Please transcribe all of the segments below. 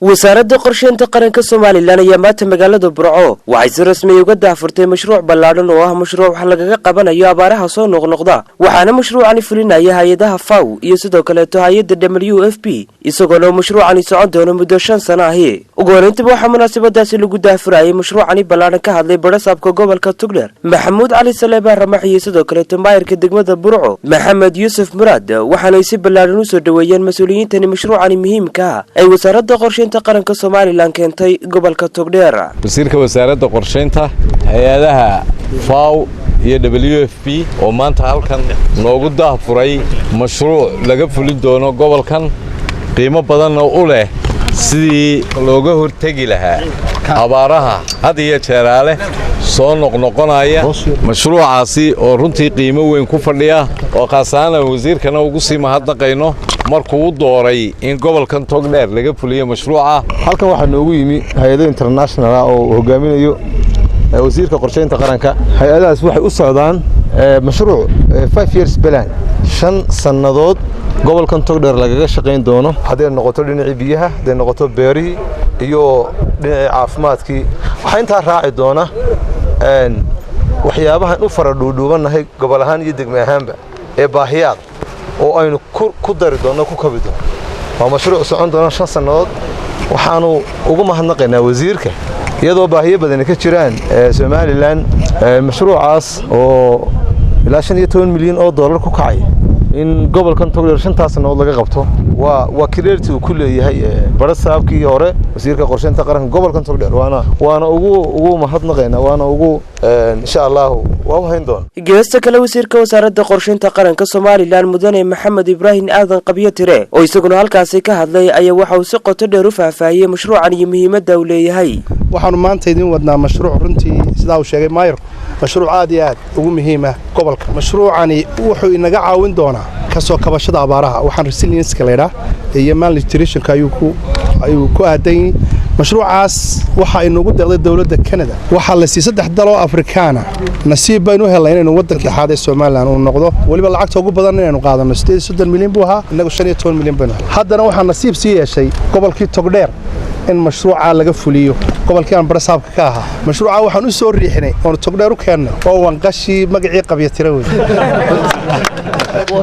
Wasaaradda Qorsheynta Qaranka Somaliland ayaa maanta magaalada Burco waxay si rasmiya uga daahfurtay mashruuc ballaadhan oo ah mashruuc wax lagaga qabanayo abaaraha soo noqnoqda. Waxaana mashruucani fulinaya hay-adaha FAO iyo sidoo kaleeto hay-adda WFP, isagoona mashruucani socon doono muddo 5 sano ahi. Ugu horeyntiba waxaa munaasabadaasi lagu daahfurayay mashruucani ballaadhan ka hadlay barasaabka gobolka Togdheer, Maxamuud Cali Saleebaan Ramax, iyo sidoo kaleeto maayirka degmada Burco, Maxamed Yuusuf Muraad. Waxaanay si ballaadhan usoo dhoweeyeen mas-uuliyiintani mashruucani muhiimka ah ay Wasaaradda Qorsheynta Qaranka Somaliland keentay gobolka Togdheer. Wasiirka Wasaaradda Qorshaynta, hay-adaha FAO iyo WFP oo maanta halkan noogu daahfuray mashruuc laga fulin doono gobolkan, qiimo badanna u leh sidii looga hortegi lahaa abaaraha had iyo jeeraale soo noqnoqonaya. Mashruucaasi oo runtii qiimo weyn ku fadhiya, oo khaas ahaan aan wasiirkana ugu sii mahadnaqayno markuu u dooray in gobolkan Togdheer laga fuliyo mashruuca. Halkan waxaa noogu yimi hay-ado international ah oo uu hogaaminayo wasiirka qorshaynta qaranka. Hay-adahaas waxay u socdaan mashruuc 5 years plan, 5 sannadood gobolkan Togdheer lagaga shaqayn doono, hadday noqoto dhinacii biyaha, hadday noqoto beerihii iyo dhinacii caafimaadkii. Waxaa intaa raaci doona waxyaabahan u fara dhuudhuubannahay gobol ahaan iyo degme ahaanba ee baahiyaad oo aynu ku dari doonno, ku kabi doono. Waa mashruuc socon doona 5 sannadood. Waxaanu ugu mahadnaqaynaa wasiirka, iyadoo baahiyo badani ka jiraan Somaliland, mashruucaas oo ilaa 15 milyan oo dollar ku kacay in gobolkan Togdheer shantaas sannadood laga qabto, waa credit uu ku leeyahay barasaabkii hore, wasiirka qorsheynta qaranka gobolkan Togdheer. Waana ugu mahadnaqaynaa, waana ugu, insha Allahu, waa u hayn doona. Geesta kale, wasiirka Wasaaradda Qorsheynta Qaranka Somaliland, mudane Maxamed Ibraahim Aadan Qabyo Tire, oo isaguna halkaasi ka hadlay, ayaa waxa uu si qoto dheer u faahfaahiyey mashruucan iyo muhiimadda uu leeyahay. Waxaanu maanta idiin wadnaa mashruuc runtii, sidaa uu sheegay maayarku, mashruuc aad iyo aad ugu muhiima gobolka. Mashruucani wuxuu inaga caawin doonaa ka soo kabashada abaaraha, waxaan resilience-ka laydhaa iyo malnutrition-ka ayuu ku aadan yahay. Mashruucaas waxaa inoogu deeqday dowladda Canada. Waxaa la siiyey saddex daloo Afrikaana. Nasiib baynu u helnay inaynu waddanka dhexaad ee Somaliland uu noqdo, weliba lacagta ugu badan inaynu qaadanno. 38 milyan buu ahaa, innagu 15 milyan baynu helnay. Haddana waxaa nasiib sii yeeshay gobolkii Togdheer in mashruucaa laga fuliyo, gobolkii aan barasaabka ka ahaa. Mashruucaa waxaan u soo riixnay oonu Togdheer u keennay oo wanqashii magacii Qabyatira wey.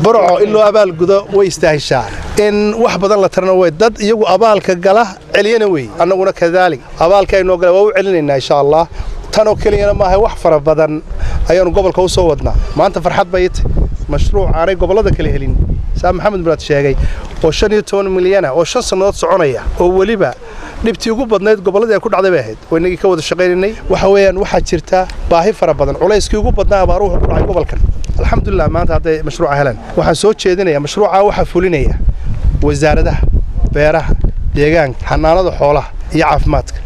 Burco in loo abaalgudo way istaahishaa, in wax badan la tarana way. Dad iyagu abaalka gala celiyana wey, annaguna kadaalik abaalka aynoo gala waa u celinaynaa, insha Allah. Tanoo keliyana maaha, wax fara badan ayaanu gobolka u soo wadnaa. Maanta farxad bay tahay mashruuc aanay gobollada kale helin, saa Maxamed Muraad sheegay, oo 15 milyana oo 5 sannadood soconaya, oo weliba dhibtii ugu badnayd gobolladii ay ku dhacday bay ahayd oo innagii ka wada shaqaynaynay. Waxa weeyaan, waxaa jirta baahi fara badan. Culayskii ugu badnaa abaaruhu wuxuu ku dhacay gobolkan. Alxamdulilah, maanta hadday mashruuca helaan, waxaan soo jeedinayaa mashruuca waxaa fulinaya wasaaradaha beeraha, deegaanka, xanaanada xoolaha iyo caafimaadka.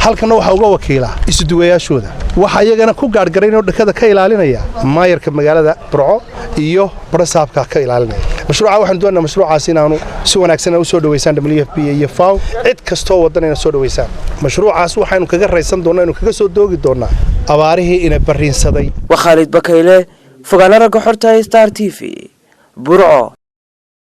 Halkanna waxaa uga wakiilaa isuduwayaashooda. Waxaa iyagana ku gaadhgarayn oo dhakada ka ilaalinaya maayarka magaalada Burco iyo barasaabka ka ilaalinaya mashruuca. Waxaanu doonaa mashruucaas inaanu si wanaagsan u soo dhoweysaan WFP iyo FAO, cid kastoo wadan ina soo dhoweysaan. Mashruucaas waxaynu kaga raysan doonnaa, inu kaga soo doogi doonnaa abaarihii ina barriinsaday. Waa Khaalid Bakayle, fogaana ragga xorta, Star TV, Burco.